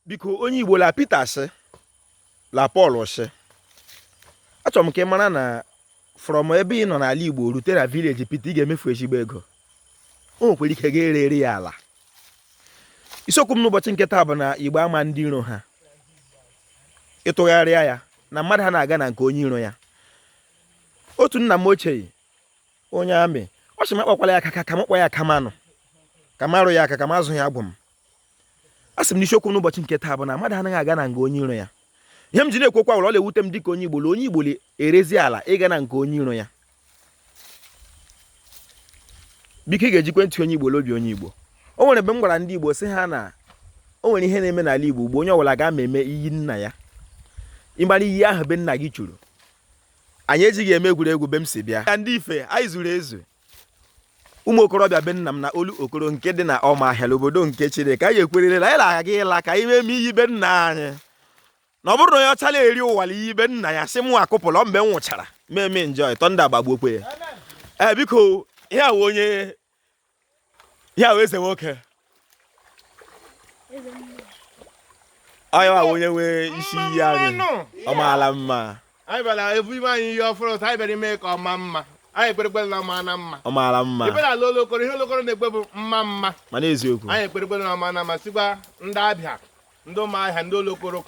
Biko, onye Igbo, la Peter sị, la Paul sị, achọrọ m ka ị mara na from ebe ị nọ n'ala Igbo rute na village Peter, ị ga-emefu ezigbo ego. O nwekwara ike ga ere ere ya ala. Isiokwu m n'ụbọchị nke taa bụ na Igbo ama ndị iro ha. Ịtụgharịa ya na mmadụ ha na-aga na nke onye iro ya. Otu nna m ochie, onye amị, ọ sị m akpọkwala ya aka, ka m kpọ ya kamanụ, ka m arụ ya aka, ka m azụ ya agwụ m. A sị m n'isiokwu n'ụbọchị nke taa bụ na mmadụ anaghị aga na nga onye iro ya. Ihe m ji na-ekwekwa ụlọ, ọ na-ewute m dịka onye Igbo la onye Igbo erezi ala ịga na nke onye iro ya. Biko, ị ga-ejikwe ntị onye Igbo l'obi onye Igbo. O nwere mgbe m gwara ndị Igbo sị ha na o nwere ihe na-eme n'ala Igbo ugbu, onye ọbụla ga-ama eme iyi nna ya. Ịgbara iyi ahụ be nna gị churu, anyị ejighị eme egwuregwu. Be m si bịa ya, ndị Ife, anyị zuru ezu. Ụmụ okorobịa be nna m na Olu Okoro nke dị na Ọmahịa, obodo nke Chineke, anyị ekwerele anyị na-aga ịla ka anyị mee iyi be nna anyị, na ọ bụrụ na onye ọcha na-eri ụwa la iyi be nna ya, sị mụ akụpụla mgbe m nwụchara mee enjoy thunder agbagbuokwe ya. Ee, biko, ihe a wụ onye, ihe a wụ eze nwoke, onye wa onye nwe isi iyi anyị. Ọ maala mma. Anyị bịara ebu ime anyị ihe ọfụrụ ụtọ. Anyị bịara ime ka ọ maa mma. Anyị ekpere ekpere na ọma na mma. Ọ maala mma. Ekpere ala Olokoro, ihe Olokoro na-ekpe bụ mma mma. Mana eziokwu. Anyị ekpere ekpere na ọma na mma, sikwa ndị Abịa, ndị Ụmụahịa, ndị Olokoro,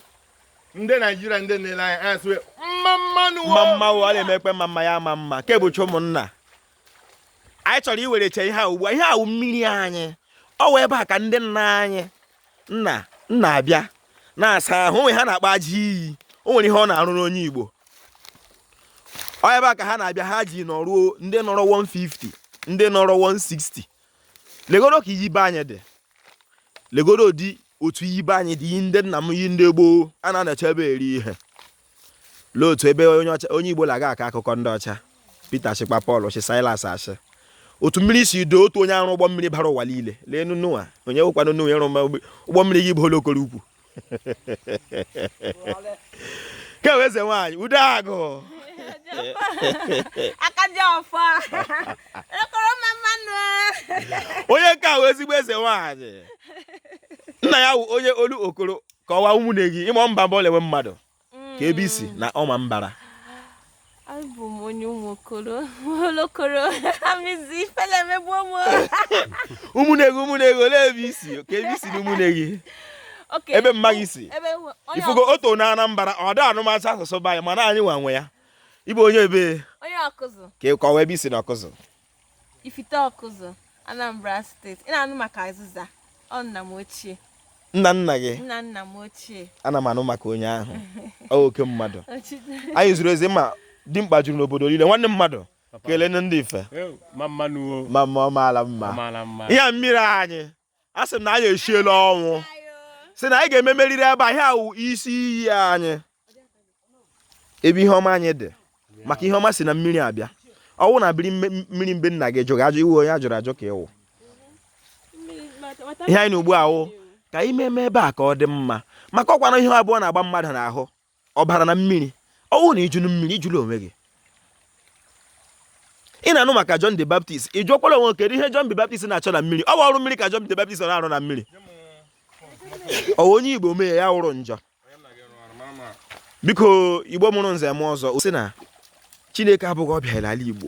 ndị Naijiria, ndị na-ele anya anyị, sịwe mma mma nụ. Mma mma. Ọ na-eme ekpe mma mma ya ama mma ke bụcha ụmụnna. Anyị chọrọ iwerecha ihe a ugbu a. Ihe a wụ mmiri anyị. Ọ wụ ebe a ka ndị nna anyị nna nna abịa na-asa ahụ. Onwe ha na-akpọ aja iyi. O nwere ihe ọ na-arụ n'onye Igbo. Ọ ebe a ka ha na-abịa, ha ji nọruo, ndị nọrọ 150, ndị nọrọ 160. Legoro ka iyi be anyị dị. Legoro ụdị otu iyi be anyị dị, iyi ndị nna m, iyi ndị gboo a na-anọcha ebe eri ihe. Lee otu ebe onye ọcha, onye Igbo na-aga akọ akụkọ ndị ọcha. Peter chịkwa, Paul chị, Silas achị otu mmiri si doo otu onye arụ ụgbọ mmiri bara ụwa niile. Lee Noa, onye wụkwanụ Noa ịrụ ụgbọ mmiri gị bụ Olokoro ukwu ke eze nwaanyị udo agụ. Aka ji ọfọ Olokoro, mma mma nụ. Onye nke a wụ ezigbo eze nwaanyị. Nna ya wụ onye Olu Okoro. Kọwaa ụmụnne gị, ịma mba mbọ lewe mmadụ ka ebe isi na ọma mbara. Abụ m onye ụmụ okoro Olokoro amizi ifele emegbuo m. Ụmụnne gị, ụmụnne gị, olee ebe isi, ka ebe isi na ụmụnne gị? Ebe mma gị si? Ifugo oto na Anambra, ọ da anụmacha asụsụ be anyị, mana anyị nwa nwe ya. Ịbụ onye ebe? Onye Ọkụzụ. Ka ị kọwa ebe isi na Ọkụzụ. Ifite Ọkụzụ, Anambra Steeti. Ị na-anụ maka Azịza, ọ nna m ochie. Nna nna gị? Nna nna m ochie. Ana m anụ maka onye ahụ, ọ oke mmadụ. Anyị zuru ezi ma dimkpa juru n'obodo niile. Nwanne mmadụ, kelee ndị Ife. Ma mma nụ. Ma mma, ọ maala mma. Ihe a mmiri anyị, a sị m na anyị eshiela ọnwụ, sị na anyị ga-eme meriri ebe a. Ihe a wụ isi iyi anyị, ebe ihe ọma anyị dị, maka ihe ọma si na mmiri abịa. Ọwụ na biri mmiri mbe nna gị jụrụ ajụ, iwu onye a jụrụ ajụ ka ịwụ. Ihe anyị na ugbu a wụ ka anyị meme ebe a ka ọ dị mma, maka ọkwana ihe abụọ na-agba mmadụ n'ahụ, ọbara na mmiri. Ọwụ na ijunu mmiri, ijulu onwe gị. Ị na-anụ maka John the Baptist, ị jụọkwala onwe kedu ihe John the Baptist na-achọ na mmiri? Ọ bụ ọrụ mmiri ka John the Baptist na-arụ na mmiri. Ọ onye Igbo mee ya wụrụ njọ. Biko, Igbo mụrụ nze mụọ ọzọ, sị na Chineke abụghị ọbịa n'ala Igbo.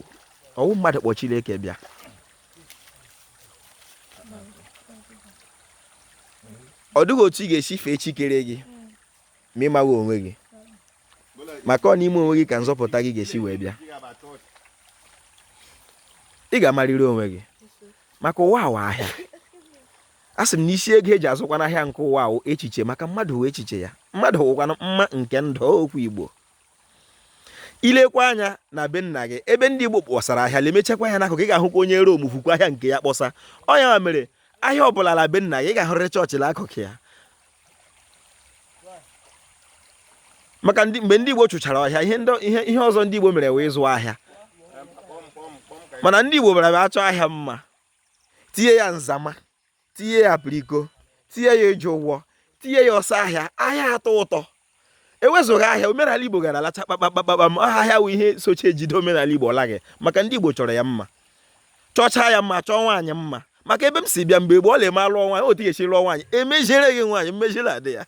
Ọwụ mmadụ kpọ Chineke bịa. Ọ dịghị otu ị ga-esi fee chi kere gị ma ị maghị onwe gị, maka ọ n'ime onwe gị ka nzọpụta gị ga-esi wee bịa. Ị ga-amarịrị onwe gị, maka ụwa awa ahịa. A sị m na isi ego eji azụkwa n'ahịa nke ụwa awụ echiche, maka mmadụ wụ echiche ya. Mmadụ wụkwana mma nke ndụ. Okwu Igbo, ilekwa anya na be nna gị, ebe ndị Igbo kpọsara ahịa, lemechakwa ya n'akụkụ, ị ga-ahụkwa onye Rom fukwa ahịa nke ya kpọsa. Ọ ya mere ahịa ọbụla la be nna gị, ị ga-ahụrịrị chọọchị n'akụkụ ya, maka mgbe ndị Igbo chụchara ọhịa, ihe ọzọ ndị Igbo mere wee zụọ ahịa. Mana ndị Igbo bịara bịa chọọ ahịa mma, tinye ya nzama, tinye ya apiriko, tinye ya eji ụgwọ, tinye ya ọsọ ahịa, ahịa atọ ụtọ. Ewezụga ahịa, omenala Igbo gara alacha kpakpakpakpam. Ahịa wụ ihe socha ejide omenala Igbo ọlaghị, maka ndị Igbo chọrọ ya mma, chọchaa ya mma, chọọ nwaanyị mma. Maka ebe m si bịa mgbe gboo, ọ na-eme alụọ nwaanyị, otu esi lụọ nwaanyị, emeziere gị nwaanyị, mmeziere adị ya.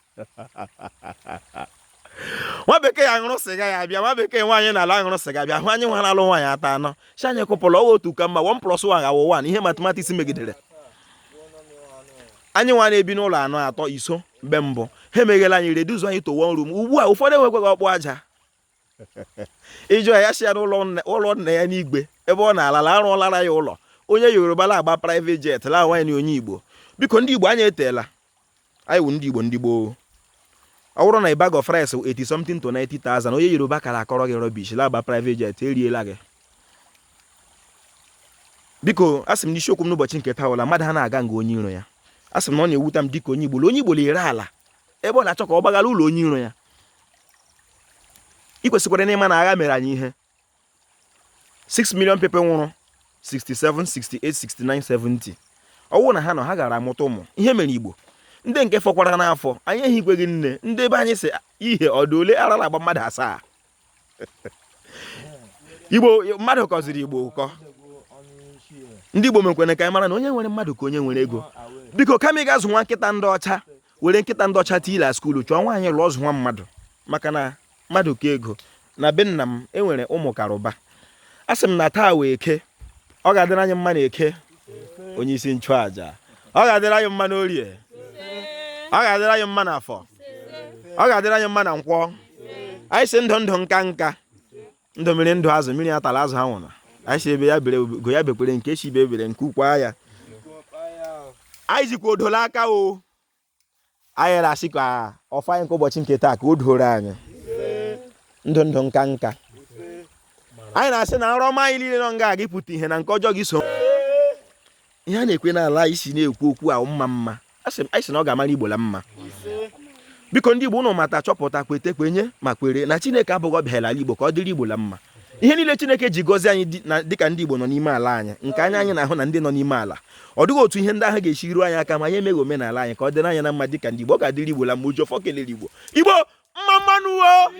Nwa bekee ya ṅụrụ sịga ya bịa, nwa bekee nwaanyị na-ala aṅụrụ sịga bịa hụ anyị nwa na-alụ nwaanyị atọ anọ, si anyị kụpụrụ ọwa otu ka mma, 1 plus 1 ga-awụ 1. Ihe mathematics megidere anyị nwa na-ebi n'ụlọ anọ atọ iso mgbe mbụ, ha emeghela anyị, reduce anyị to one room. Ugbu a ụfọdụ enwekwaghị ọkpụ aja. Ịjụ ya, ya si ya n'ụlọ ụlọ nna ya n'igwe ebe ọ na-alala, arụọlara ya ụlọ. Onye Yoruba la-agba private jet la nwaanyị na onye Igbo. Biko, ndị Igbo, anyị eteela anyị wụ ndị Igbo, ndị gboo. Ọ bụrụ na bag of rice 80 something to 90,000, onye Yoruba kara akọrọ gị rubbish la-agba private jet, eriela gị. Biko, asị m n'isiokwu m n'ụbọchị nke taa, ụla mmadụ ha na-aga nga onye iro ya. Asị m na ọ na-ewute m dịka onye Igbo, onye Igbo na-ere ala ebe ọ na-achọ ka ọ gbagara ụlọ onye iro ya. Ị kwesịkwara n'ịma na agha mere anyị ihe. 6 million people nwụrụ 67, 68, 69, 70. Ọ bụrụ na ha nọ, ha gara amụta ụmụ. Ihe mere Igbo ndị nke fọkwara n'afọ anyị ehikweghị nne. Ndị ebe anyị si ihe ọdụ ole ara na-agba mmadụ asaa. Igbo mmadụ kọziri Igbo ụkọ. Ndị Igbo mekwere ka anyị mara na onye nwere mmadụ ka onye nwere ego. Biko, kama ị ga-azụ nwa nkịta ndị ọcha, were nkịta ndị ọcha tiila school, chọọ nwaanyị lụọ, zụ nwa mmadụ, maka na mmadụ ka ego. Na be nna m enwere ụmụ karụba. A sị m na taa wee eke, ọ ga-adịrị anyị mma na eke, onye isi nchụaja, ọ ga-adịrị anyị mma n'orie, ọ ga-adịrị anyị mma n'afọ, ọ ga-adịrị anyị mma na nkwọ. Anyị si ndụ ndụ, nka nka, ndụ mmiri, ndụ azụ, mmiri atala azụ anwụrụ. Anyị si ebe ya bere, ugo ya bekwere, nke si ibe bere nke ukwu ya. Anyị jikwa odola aka o. Anyị na-asị ka ọfọ anyị nke ụbọchị nke taa ka o doro anyị ndụ ndụ, nka nka. Anyị na-asị na nrọ ọma anyị niile nọ nga gị pụta ihe na nke ọjọọ gị so ihe a na-ekwe n'ala anyị si na-ekwu okwu ahụ mma mma. Asị m, anyị sị na ọ ga-amara Igbo la mma. Biko, ndị Igbo, ụnụ mata, chọpụta, kwete, kwenye ma kwere na Chineke abụghị ọbịa ala Igbo ka ọ dịrị Igbo la mma. Ihe niile Chineke ji gọzie anyị dịka ndị Igbo nọ n'ime ala anyị, nke anya anyị na-ahụ na ndị nọ n'ime ala, ọ dịghị otu ihe ndị ahụ ga-esi ruo anyị aka ma anyị emeghị omenala anyị ka ọ dịrị anyị na mma dịka ndị Igbo. Ọ ga-adịrị Igbo la mma. Uju ọfọ kelere Igbo. Igbo, mma mmanụ o.